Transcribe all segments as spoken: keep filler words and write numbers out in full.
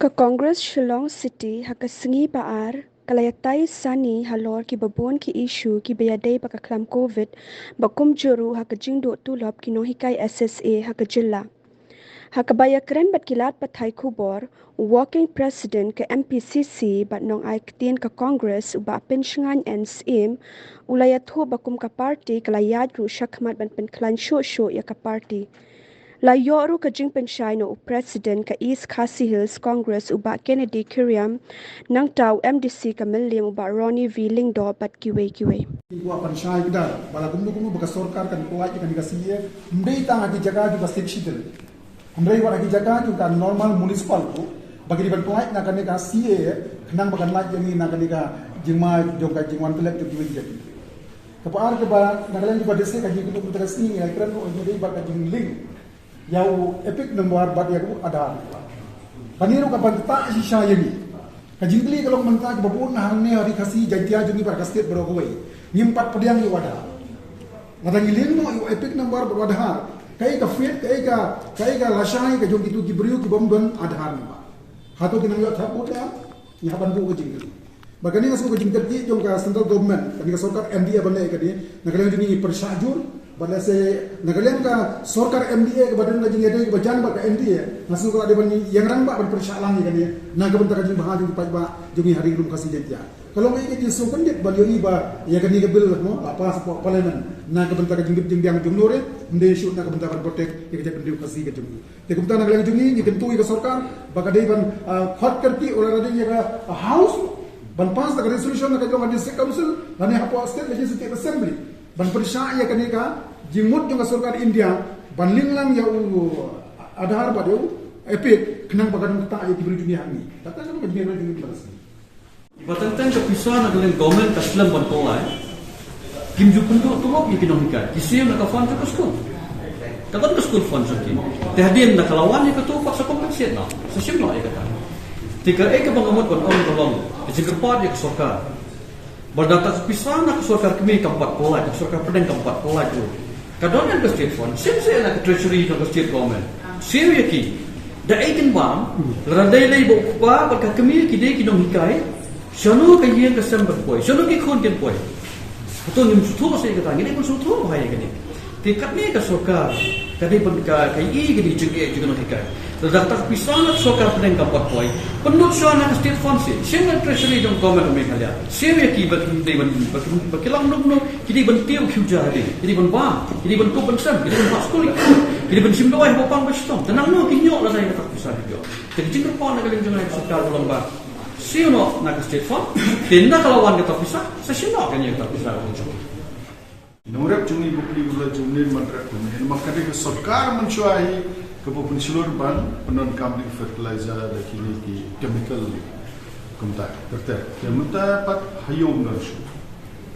Ka Congress Shillong City ha ka sngi ba ar ka la ïatai sani halor kiba bun ki issue kiba ïadei bad ka klam Covid bad kumjuh ruh ha ka jingduh tulop ki nonghikai S S A ha ka jylla. Ha kaba ïakren bad ki lad pathai khubor, u Working President ka M P C C bad nongai ktien ka Congress u Bah Pynshngain N Syiem u la ïathuh ba kum ka party ka la ïaid ruh shakhmat ban pynkhlaiñ shuh shuh ïa ka party. La ïoh ruh ka jingpynshai na u President ka East Khasi Hills Congress u Bah Kennedy Khyriem, nangta u M D C ka Mylliem u Bah Ronnie V Lyngdoh bad kiwei kiwei. Ki kwah ban shai kdar ba la kumno kumno ba ka sorkar kan pynlait ïa kane ka C A A. Ym dei tang ha ki jaka jong ka Sixth Schedule, hynrei wat ha ki jaka jong ka normal municipal ruh ba ki dei ban pynlait na kane ka C A A khnang ba kan lait ïa ngi na kane ka jingma jong ka jingwan klet jong kiwei ki jati. Kaba ar kaba na ka liang jong ka district ka jingkynduh mynta ka sngi ngi la kren ruh ngi dei bad ka jinglink ïa u EPIC number bad ïa u Aadhaar. Kane ruh ka ban ktah shisha ïa ngi. Ka jingkylli ka long mynta kiba bun hangne ha Ri Khasi Jaiñtia jong ngi bad ka state baroh kawei ngim pat pdiang ïa u Aadhaar. Lada ngi link noh ïa u EPIC number bad u Aadhaar, kaei ka faith, kaei ka, kaei ka lashai ka jong kito ki briew ki bym don Aadhaar number? Hato ki nang ïoh thap vote ne em? Ngi hap ban buh ka jingkylli. Bad kane nga sngew ka jingkyrkieh jong ka central government, kane ka sorkar M D A ban leh kane, na ka liang jong ngi ngi pyrshah jur, bad lehse na ka liang ka sorkar M D A kaba don ka jingïadei kaba jan bad ka M D A, nga sngew ka la dei ban ïeng rangbah ban pyrshah lang ïa kane na ka bynta ka jingbha jong ki paidbah jong ngi ha Ri Lum Khasi Jaiñtia. Ka long ïa ka jingsngewkhyndiat ban ïohi ba ïa kane ka bill mo la pass hapoh parliament na ka bynta ka jingbit jingbiang jong u nongrim, ym dei shuh na ka bynta ban protect ïa ka jaitbynriew Khasi ka jong ngi. Te kumta na ka liang jong ngi ngi kyntu ïa ka sorkar ba ka dei ban, ah, khot kyrkieh u la dei ïa ka, ah, House ban pass da ka resolution na ka jong ka District Council lane hapoh State Legislative Assembly ban pyrshah ïa kane ka jingmut jong ka sorkar India ban link lang ïa u Aadhaar bad ïa u EPIC khnang ba kan ktah ïa ki briew jong ngi hangne. Kata ka long ka jingïarap jong ngi ba ka sngi. Ba teng teng ka pisa na ka liang government ka slem ban pynlait. Kim ju pynduh tulop ïa ki nonghikai. Ki siew na ka fund jong ka skul. Ka don ka school fund jong ki. Te hadien na ka la wan ïa kato pat sa compensate noh, sa shim noh ïa kata. Te kaei kaba nga mut ban ong ka long ka jingkyrpad ïa ka sorkar. Ba lada ka pisa na ka sorkar kmie kam pat pynlait, ka sorkar pdeng kam pat pynlait ruh, ka don na ka state fund, shim seh na ka treasury jong ka state government. Siew ïa ki. Da ei kynmaw, lada dei lei ba u kpa bad ka kmie ki dei ki nonghikai, shano ka ïing ka sem kan poi, shano ki khun kin poi? Hato ngim sngewthuh seh ïa kata? Ngi dei ban sngewthuh bha ïa kane. Te katne ka sorkar ka dei ban ka, ka i ka dei jingeh jong ka nonghikai. Lada ka pisa na ka sorkar pdeng kam pat poi, pynlut shuwa na ka state fund seh, shim na treasury jong government of Meghalaya. Siew ïa ki ba kin dei ban, ba kin, ba ki long nukno, ki dei ban tiew future hadien, ki dei ban bam, ki dei ban kup ban sem, ki dei ban wad skul, ki dei ban shim dawai ha ba pang ba shitom. Te nangno kin ïoh lada ïa kata ka pisa kim ïoh? Te ka jingkyrpad na ka liang jong ngi ka sorkar ka long ba siew noh na ka state fund, te na ka la wan kata ka pisa, sa shim noh kane kata ka pisa ka long jong ngi. Nongrep jong ngi, bapli bapla jong ngi, man rep jong ngi, namar ka dei ka sorkar mynshuwa hi kaba pynshlur ban pyndonkam ïa ki fertilizer da kine ki chemical kumta ter ter. Te mynta pat ha ïew ym don shuh.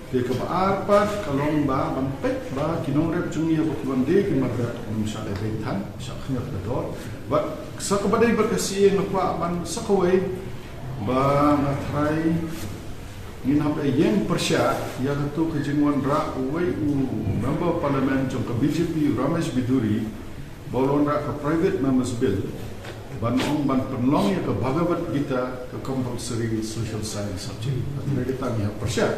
Te kaba ar pat ka long ba ban peit ba ki nongrep jong ngi ba ki ban dei ki man rep, ym shah dei beit than, shah khñiot ka dor. Bad sa kaba dei bad ka C A A nga kwah ban sa kawei ba nga tharai ngin hap ïeng pyrshah ïa kato ka jingwanrah uwei u member parliament jong ka B J P, Ramesh Bidhuri, ba u la wanrah ka private members bill ban ong ban pynlong ïa ka Bhagavad Gita ka compulsory social science subject. Kata ka tang ïa pyrshah.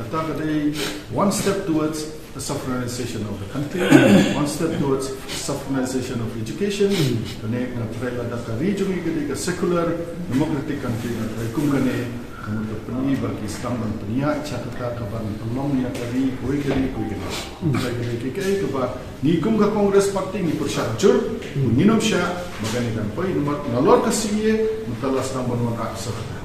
Kata ka dei one step towards the sovereignization of the country, one step towards sovereignization of education. Kane nga tharai lada ka ri jong ngi ka dei ka secular democratic country, nga tharai kum kane ka mut ka pyni ba ki sdang ban pynïaid sha kata ka ban pynlong ïa ka ri kawei ka ri kawei ka ri. Kata ka dei ka, ka, kaba ngi kum ka Congress Party ngi pyrshah jur, ngin ym shah ba kane kan poi, namar nalor ka C A A mynta la sdang ban wanrah sa kata.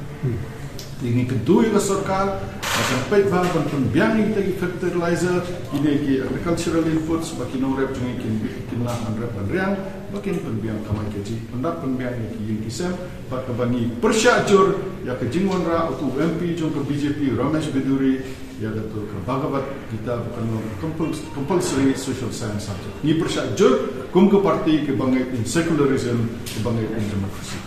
Te ngi kyntu ïa ka sorkar ba kan peit bha ban pynbiang ïa kita ki fertilizer, ïa ki agricultural inputs ba ki nongrep jong ngi kin, kin lah ban rep ban riang, ba kin pynbiang kamai kajih, ban da pynbiang ïa ki ïing ki sem. Bad kaba ngi pyrshah jur ïa ka jingwanrah uto u M P jong ka B J P, Ramesh Bidhuri, ïa kato ka Bhagavad Gita ba kan long compul-, compulsory social science subject. Ngi pyrshah jur kum ka party kaba ngeit in secularism, kaba ngeit in democracy.